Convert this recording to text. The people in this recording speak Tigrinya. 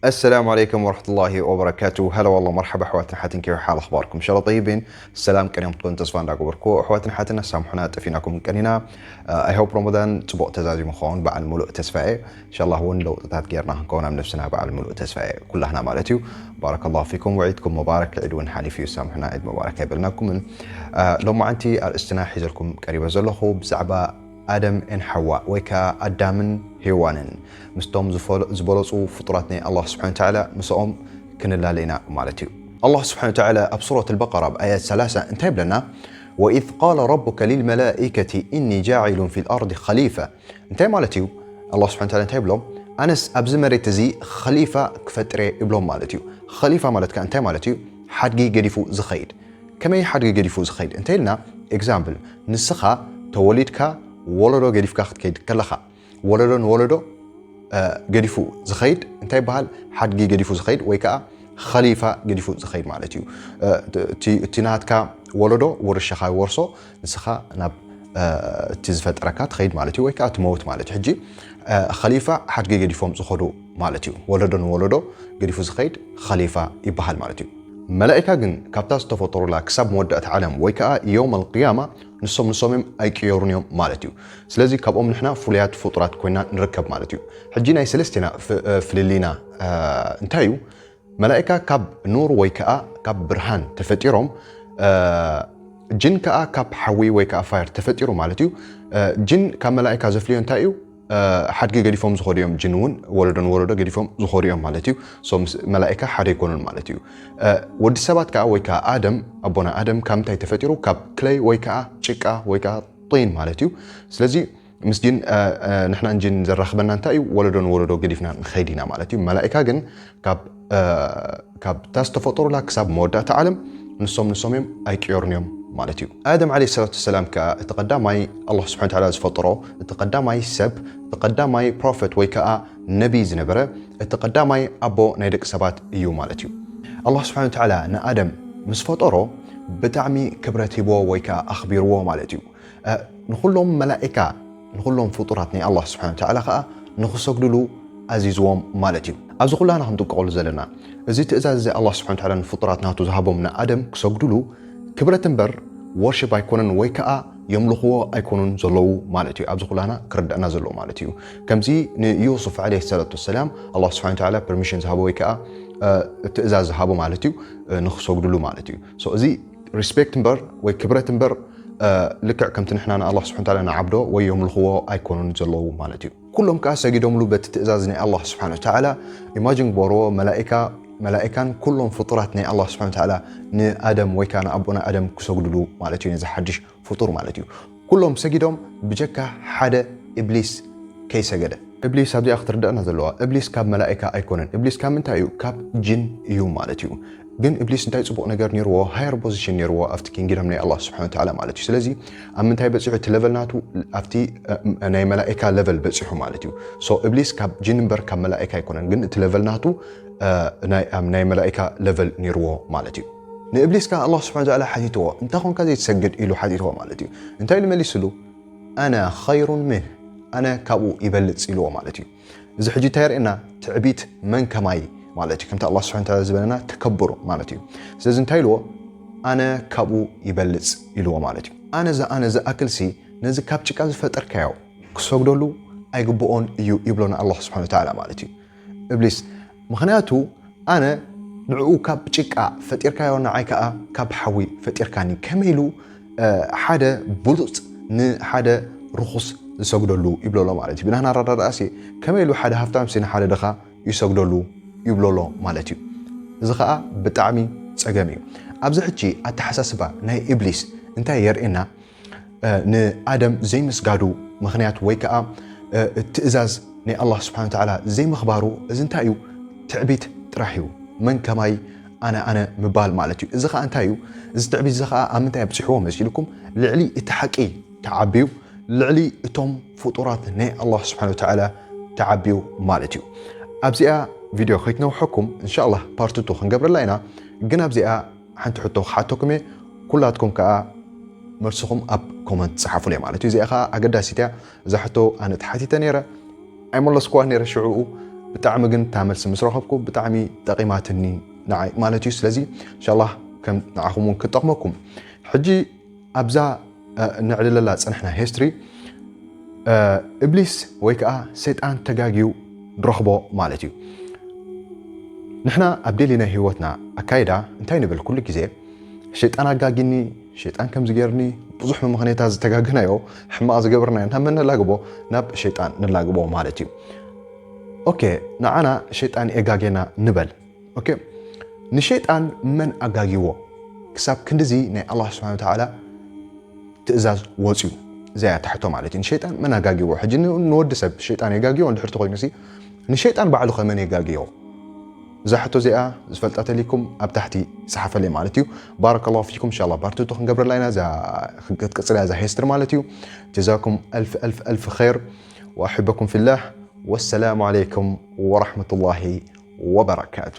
السلام عليكم ورحمة الله وبركاته. هلا والله، مرحبا أحواتنا حاتن، كيف حال أخباركم؟ إن شاء الله طيبين. ሰላም ቅንዮም ክትኮኑ ተስፋ እንዳገበርኩ፣ ኣሕዋትን ሓትን ኣሳምሑና ጠፊናኩም ቀኒና። I hope ረመዳን ጽቡቕ ተዛዚሙ ክኸውን በዓል ሙሉእ ተስፋ እየ። ኢንሻላህ እውን ለውጥታት ጌርና ክንከውን ኣብ ነብስና በዓል ሙሉእ ተስፋ እየ፣ ኩላህና ማለት እዩ። ባረከላሁ ፊኩም፣ ውዒድኩም ሙባረክ። ዒድ እውን ሓሊፉ እዩ፣ ሳምሑና፣ ዒድ ሙባረክ ኣይበልናኩምን። ሎማዓንቲ ኣርእስትና ሒዘልኩም ቀሪበ ዘለኹ ብዛዕባ ኣደም ን ሓዋ ወይ ከዓ ኣዳምን ሄዋንን ምስቶም ዝፈለ- ዝበለፁ ፍጡራት ናይ ኣላህ ስብሓን ተዓላ ምስኦም ክንላለ ኢና ማለት እዩ። ኣላህ ስብሓን ተዓላ ኣብ ሱረት ኣልበቀራ ኣብ ኣያት ሰላሳ እንታይ ይብለና? وإذ قال ربك للملائكة إني جاعل في الأرض خليفة እንታይ ማለት እዩ? ኣላህ ስብሓን ተዓላ እንታይ ይብሎም? ኣነስ ኣብዚ መሬት እዚ ኸሊፋ ክፈጥር እየ ይብሎም ማለት እዩ። ኸሊፋ ማለት ከዓ እንታይ ማለት እዩ? ሓድጊ ገዲፉ ዝኸይድ። ከመይ ሓድጊ ገዲፉ ዝኸይድ እንተ ኢልና፣ ኤግዛምፕል፣ ንስኻ ተወሊድካ ወለዶ ገዲፍካ ክትከይድ ከለኻ፣ ወለዶ ንወለዶ ገዲፉ ዝኸይድ እንታይ ይበሃል? ሓድጊ ገዲፉ ዝኸይድ ወይ ከዓ ኸሊፋ ገዲፉ ዝኸይድ ማለት እዩ። እቲ ናትካ ወለዶ ውርሻኻ ይወርሶ፣ ንስኻ ናብ እቲ ዝፈጠረካ ትኸይድ ማለት እዩ፣ ወይ ከዓ ትመውት ማለት እዩ። ሕጂ ኸሊፋ ሓድጊ ገዲፎም ዝኸዱ ማለት እዩ። ወለዶ ንወለዶ ገዲፉ ዝኸይድ ኸሊፋ ይበሃል ማለት እዩ። መላኢካ ግን ካብታ ዝተፈጠሩላ ክሳብ መወዳእታ ዓለም ወይ ከዓ የውም ኣልቅያማ ንሶም ንሶም እዮም ኣይቅየሩን እዮም ማለት እዩ። ስለዚ ካብኦም ንሕና ፍሉያት ፍጡራት ኮይና ንርከብ ማለት እዩ። ሕጂ ናይ ሰለስቴና ፍልልይና እንታይ እዩ? መላኢካ ካብ ኑር ወይ ከዓ ካብ ብርሃን ተፈጢሮም፣ ጅን ከዓ ካብ ሓዊ ወይ ከዓ ፋየር ተፈጢሩ ማለት እዩ። ጅን ካብ መላኢካ ዘፍልዮ እንታይ እዩ? ሓድጊ ገዲፎም ዝኸዱ እዮም። ጅን እውን ወለዶ ንወለዶ ገዲፎም ዝኸዱ እዮም ማለት እዩ። ሶ ምስ መላኢካ ሓደ ኣይኮኑን ማለት እዩ። ወዲ ሰባት ከዓ ወይ ከዓ ኣደም፣ ኣቦና ኣደም ካብ ምንታይ ተፈጢሩ? ካብ ክለይ ወይ ከዓ ጭቃ ወይ ከዓ ጢን ማለት እዩ። ስለዚ ምስ ጅን ንሕና እንጅን ዘራኽበና እንታይ እዩ? ወለዶ ንወለዶ ገዲፍና ንኸይድ ኢና ማለት እዩ። መላኢካ ግን ካብ ካብታ ዝተፈጠሩላ ክሳብ መወዳእታ ዓለም ንሶም ንሶም እዮም ኣይቅየሩን እዮም ማለት እዩ። ኣደም ዓለይሂ ሰላቱ ወሰላም ከዓ እቲ ቀዳማይ ኣላህ ስብሓን ተዓላ ዝፈጠሮ፣ እቲ ቀዳማይ ሰብ፣ እቲ ቀዳማይ ፕሮፌት ወይ ከዓ ነቢይ ዝነበረ፣ እቲ ቀዳማይ ኣቦ ናይ ደቂ ሰባት እዩ ማለት እዩ። ኣላህ ስብሓን ተዓላ ንኣደም ምስ ፈጠሮ ብጣዕሚ ክብረት ሂብዎ ወይ ከዓ ኣኽቢርዎ ማለት እዩ። ንኩሎም መላኢካ ንኩሎም ፍጡራት ናይ ኣላህ ስብሓን ተዓላ ከዓ ንክሰግድሉ ኣዚዝዎም ማለት እዩ። ኣብዚ ኩላና ክንጥንቀቐሉ ዘለና እዚ ትእዛዝ እዚ ኣላህ ስብሓን ተዓላ ንፍጡራት ናቱ ዝሃቦም ንኣደም ክሰግድሉ ክብረት እምበር ወርሽፕ ኣይኮነን ወይ ከዓ የምልኽዎ ኣይኮኑን ዘለዉ ማለት እዩ። ኣብዚ ኩላና ክርዳእና ዘለዎ ማለት እዩ። ከምዚ ንዩሱፍ ዓለይሂ ሰላቱ ወሰላም ኣላህ ስብሓን ተዓላ ፐርሚሽን ዝሃቦ ወይ ከዓ ትእዛዝ ዝሃቦ ማለት እዩ፣ ንክሰግድሉ ማለት እዩ። ሶ እዚ ሪስፔክት እምበር ወይ ክብረት እምበር ልክዕ ከምቲ ንሕና ንኣላህ ስብሓን ተዓላ ንዓብዶ ወይ የምልኽዎ ኣይኮኑን ዘለዉ ማለት እዩ። ኩሎም ከዓ ሰጊዶምሉ በቲ ትእዛዝ ናይ ኣላህ ስብሓን ወተዓላ። ኢማጅን ግበርዎ፣ መላኢካ መላኢካን ኩሎም ፍጡራት ናይ ኣላህ ስብሓን ወተዓላ ንኣደም ወይ ከዓ ንኣቦና ኣደም ክሰግድሉ ማለት እዩ፣ ነዚ ሓድሽ ፍጡር ማለት እዩ። ኩሎም ሰጊዶም ብጀካ ሓደ እብሊስ ከይሰገደ። እብሊስ ኣብዚኣ ክትርዳእና ዘለዋ፣ እብሊስ ካብ መላኢካ ኣይኮነን። እብሊስ ካብ ምንታይ እዩ? ካብ ጅን እዩ ማለት እዩ። ግን እብሊስ እንታይ ጽቡቕ ነገር ነይርዎ? ሃየር ፖዚሽን ነይርዎ ኣብቲ ኪንግደም ናይ ኣላህ ስብሓን ወተዓላ ማለት እዩ። ስለዚ ኣብ ምንታይ በጺሑ? እቲ ለቨል ናቱ ኣብቲ ናይ መላኢካ ለቨል በጺሑ ማለት እዩ። ሶ እብሊስ ካብ ጅን እምበር ካብ መላኢካ ኣይኮነን። ግን እቲ ለቨል ናቱ ናይ መላኢካ ለቨል ነይርዎ ማለት እዩ። ንእብሊስ ከዓ ኣላህ ስብሓን ወተዓላ ሓቲትዎ፣ እንታይ ኾንካ ዘይትሰግድ ኢሉ ሓቲትዎ ማለት እዩ። እንታይ ኢሉ መሊስሉ? ኣና ኸይሩን ምንህ፣ ኣነ ካብኡ ይበልፅ ኢልዎ ማለት እዩ። እዚ ሕጂ እንታይ የርእየና? ትዕቢት፣ መን ከማይ ማለት እዩ። ከምቲ ኣላህ ስብሓን ወተዓላ ዝበለና ተከብሩ ማለት እዩ። ስለዚ እንታይ ኢልዎ? ኣነ ካብኡ ይበልፅ ኢልዎ ማለት እዩ። ኣነ ዝኣነ ዝኣክልሲ ነዚ ካብ ጭቃ ዝፈጠርካዮ ክሰግደሉ ኣይግብኦን እዩ ይብሎ ንኣላህ ስብሓን ወተዓላ ማለት እዩ። እብሊስ ምኽንያቱ ኣነ ንዕኡ ካብ ጭቃ ፈጢርካዮ ንዓይ ከዓ ካብ ሓዊ ፈጢርካኒ፣ ከመይ ኢሉ ሓደ ብሉፅ ንሓደ ርኹስ ዝሰግደሉ ይብለሎ ማለት እዩ። ብናህና ኣረዳድኣሲ ከመይ ኢሉ ሓደ ሃፍታምሲ ንሓደ ድኻ ይሰግደሉ ይብለሎ ማለት እዩ። እዚ ከዓ ብጣዕሚ ፀገም እዩ። ኣብዚ ሕጂ ኣተሓሳስባ ናይ እብሊስ እንታይ የርእየና? ንኣደም ዘይምስጋዱ ምኽንያት ወይ ከዓ ትእዛዝ ናይ ኣላህ ስብሓን ወተዓላ ዘይምኽባሩ እዚ እንታይ እዩ? ትዕቢት ጥራሕ እዩ። መን ከማይ ኣነ ኣነ ምባል ማለት እዩ። እዚ ከዓ እንታይ እዩ? እዚ ትዕቢት እዚ ከዓ ኣብ ምንታይ ኣብፂሕዎ መሲልኩም? ልዕሊ እቲ ሓቂ ተዓብዩ፣ ልዕሊ እቶም ፍጡራት ናይ ኣላህ ስብሓን ወተዓላ ተዓብዩ ማለት እዩ። ኣብዚኣ ቪድዮ ከይትነውሐኩም እንሻ ኣላህ ፓርት ቱ ክንገብረላ ኢና። ግን ኣብዚኣ ሓንቲ ሕቶ ክሓተኩም እየ። ኩላትኩም ከዓ መልስኹም ኣብ ኮመንት ጸሓፉለይ ማለት እዩ። እዚኣ ከዓ ኣገዳሲት እያ። እዛ ሕቶ ኣነ ተሓቲተ ነይረ፣ ኣይመለስኩዋ ነይረ ሽዕኡ። ብጣዕሚ ግን እታ መልሲ ምስ ረኸብኩ ብጣዕሚ ጠቒማትኒ ንዓይ ማለት እዩ። ስለዚ እንሻላህ ከም ንዓኹም እውን ክጠቕመኩም። ሕጂ ኣብዛ ነዕልለላ ጸንሕና ሂስትሪ እብሊስ ወይ ከዓ ሰይጣን ተጋግዩ ንረኽቦ ማለት እዩ። ንሕና ኣብ ዴሊ ናይ ህይወትና ኣካይዳ እንታይ ንብል? ኩሉ ግዜ ሸይጣን ኣጋጊኒ፣ ሸይጣን ከምዚ ገይርኒ፣ ብዙሕ ምኽንያታት ዝተጋገናዮ ሕማቕ ዝገበርናዮ ናብ መን ነላግቦ? ናብ ሸይጣን ንላግቦ ማለት እዩ። ኦኬ፣ ንዓና ሸይጣን የጋጌና ንበል። ኦኬ፣ ንሸይጣን መን ኣጋጊዎ? ክሳብ ክንድዚ ናይ ኣላህ ስብሓን ወተዓላ ትእዛዝ ወፅዩ? እዚኣ እያ ታሕቶ ማለት እዩ። ንሸይጣን መን ኣጋጊዎ? ሕጂ ን- ንወዲ ሰብ ሸይጣን የጋጊዎ እንድሕር ተኮይኑ ሲ ንሸይጣን ባዕሉ ከመን የጋጊዮ? እዛ ሕቶ እዚኣ ዝፈልጣ ተሊኩም ኣብ ታሕቲ ይፅሓፈለይ ማለት እዩ። ባረከላሁ ፊኩም። እንሻላ ባርትቱ ክንገብረላ ኢና። እዛ ክትቅፅል እያ እዛ ሄስትር ማለት እዩ። ጀዛኩም ኣልፍ ኣልፍ ኣልፍ ኸይር ወኣሕበኩም ፊላህ። ወሰላሙ ዓለይኩም ወራሕመቱላሂ ወበረካቱ።